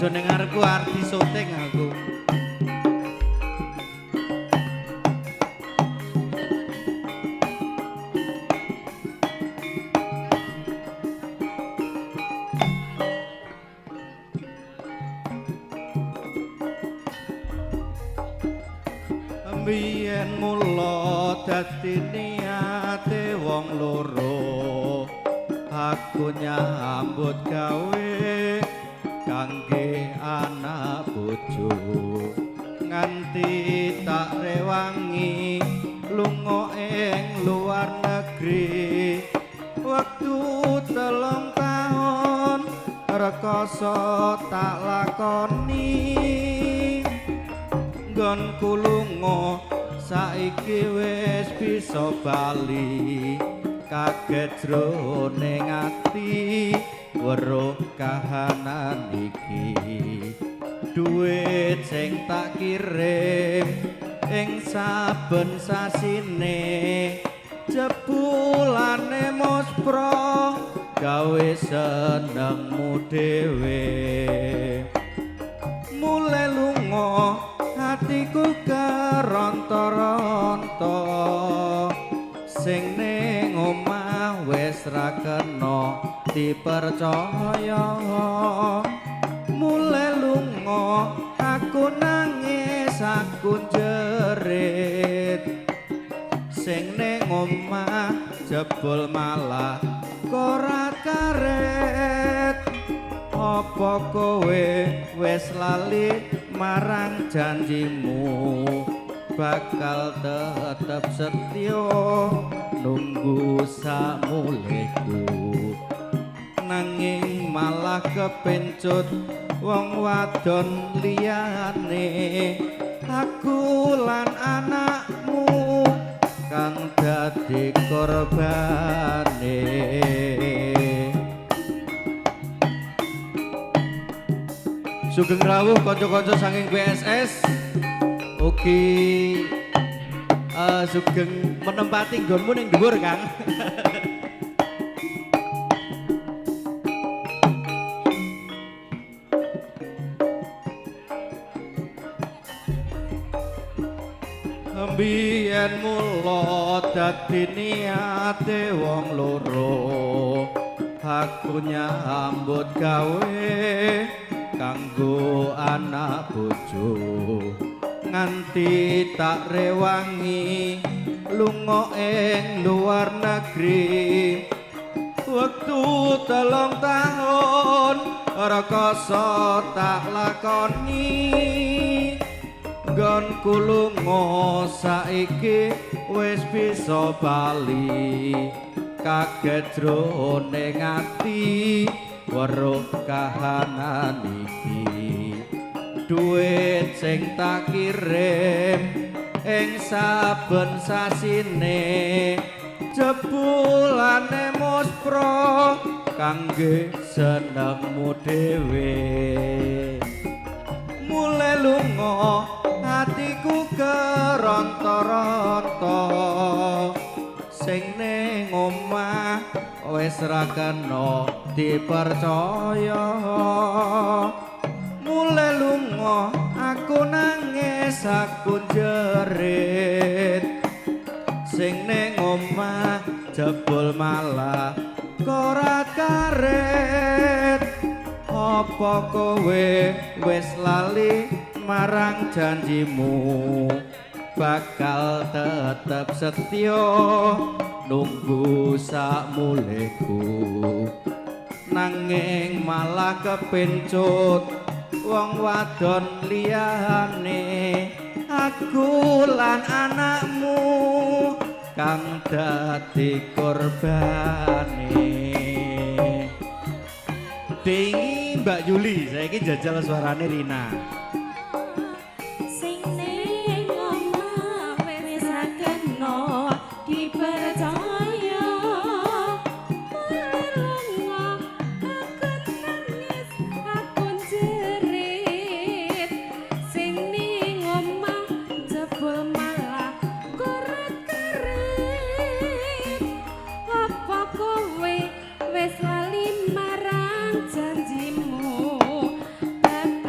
Aja ning ngarepku arep disoting aku. Biyen mula dadi niate wong loro, aku nyambut gawe kangge anak bojo, nganti tak rewangi lunga ing luar negeri. Wektu 3 taun rekoso tak lakoni, nggonku lunga saiki wis bisa bali. Kaget jroning ati weruh kahanan iki, duit sing tak kirim ing saben sasine jebulane muspro gawe senengmu dhewe. Mule lunga atiku keronto-ronto, sing ning omah wis ra kena dipercaya. Mule lunga aku nangis aku jerit, sing ning omah jebul malah korat karet. Apa kowe wis lali marang janjimu, bakal tetep setya nunggu samuleku. Nanging malah kepencut wong wadon liyane, aku lan anakmu kang dadi korbane. Sugeng rawuh kanca-kanca saking BSS, ugi sugeng menempati nggonmu ning dhuwur, Kang. Biyen mula dadi niate wong loro, aku nyambut gawe kanggo anak bojo, nganti tak rewangi lunga ing luar negeri. Wektu 3 taun rekoso tak lakoni, nggonku lunga saiki wis bisa bali. Kaget jroning ati weruh kahanan iki, duit sing tak kirim ing saben sasine jebulane muspro kangge senengmu dhewe. Mule lunga atiku keronto-ronto, sing ning omah wis ra kena dipercaya. Mule lunga aku nangis aku jerit, sing ning omah jebul malah korat karet. Apa kowe wis lali marang janjimu, bakal tetep setya nunggu samuleku. Nanging malah kepencut wong wadon liyane, aku lan anakmu kang dadi korbane. Dingi Mbak Yuli, saiki jajal suarane Rina. Sing ning omah wis ra kena dipercaya, lunga aku nangis aku jerit, sing ning omah jebul malah koret karet. Apa kowe wis lali marang janjimu, bakal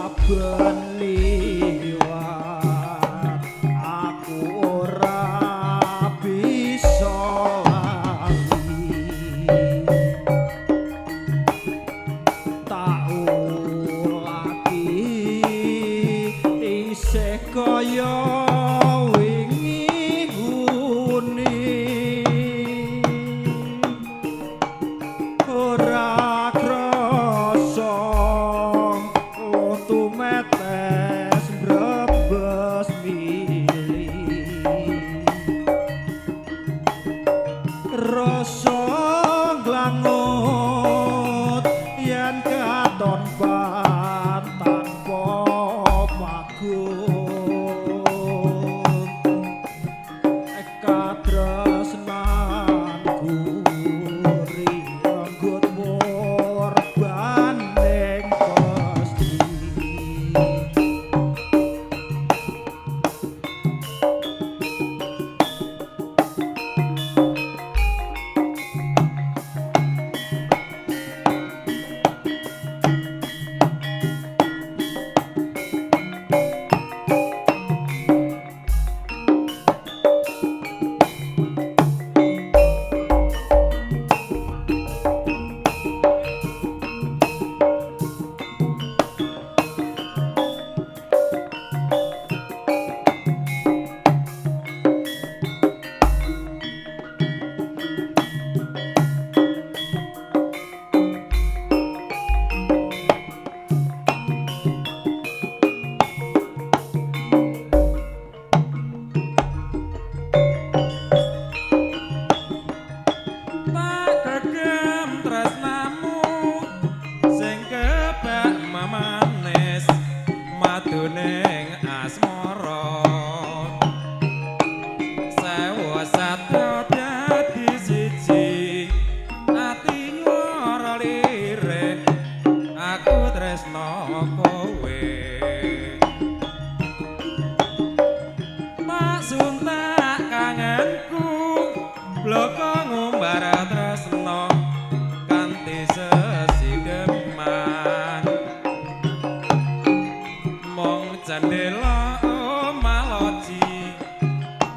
Saben liwat aku ora bisa lali, tak ulaki isih kaya wingi nguni, ora krasa lutu metes brebes mili, rasa nglangut yen katon tanpa pagun, katresnanku rirenggut murbaning pesti. Tak gegem tresnamu sing kebak memanis maduning asmara, sewu satya dadi siji ati nyuwara lirih aku tresna kowe. Tak suntak kangenku bloko ngumbar tresna kanthi sesideman, mung cendela omah loji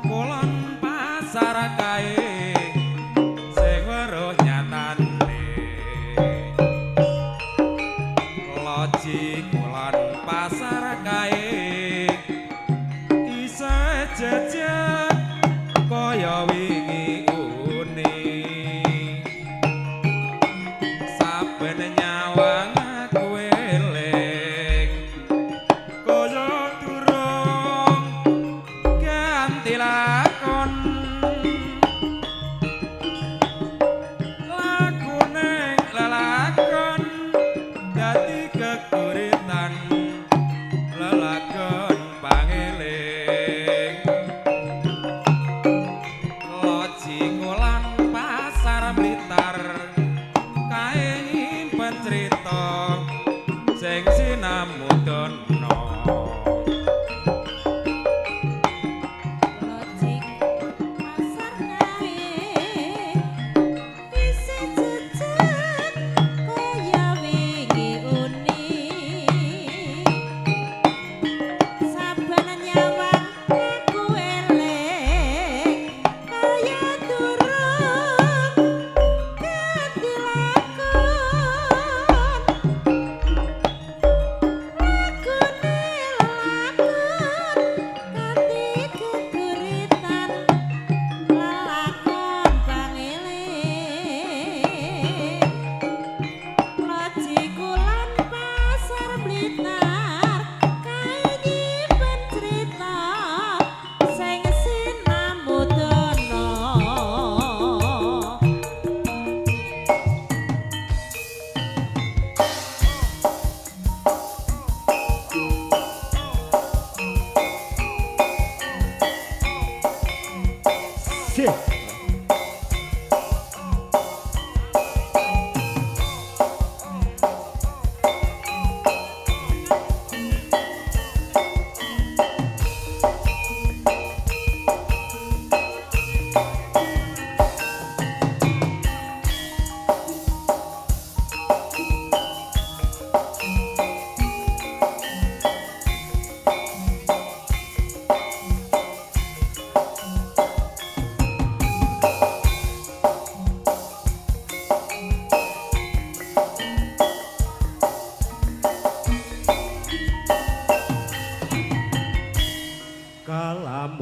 kulon pasar kae sing weruh nyatane, loji kulon pasar kae isih jejeg kaya wingi uni, saben nyawang aku eling kaya durung.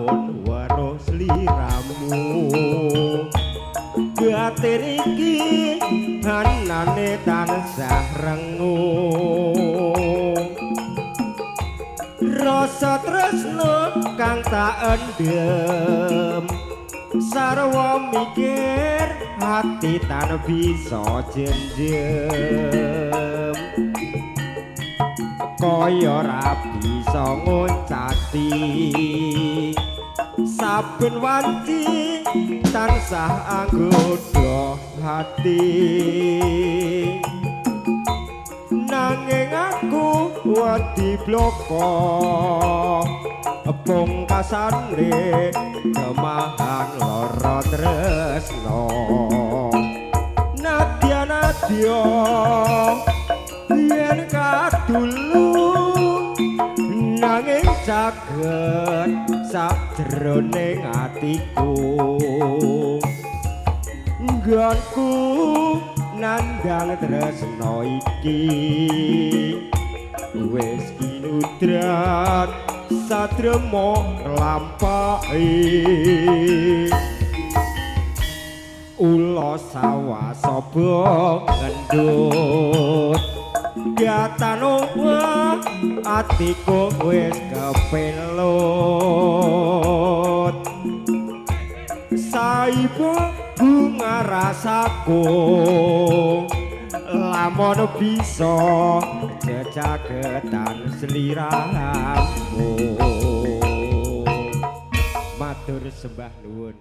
Lamun weruh sliramu, batin iki anane tansah renguh. Rasa tresno kang tak endem, sarwa mikir hati tan bisa jenjem, kaya ora bisa ngoncati. Saben wanci tansah anggoda hati, nanging aku wedi bloko pungkasane kemahan lara tresno. Nadya nadya yen kadulu, nanging caget sajroning atiku, nggonku nandang tresno iki wis kinudrat sadremo nglampahi. Ula sawah saba ngendut gatanowa, atiku wis kepelut. Saibo bunga rasaku, lamun bisa jejagetan sliramu. Matur sembah nuwun.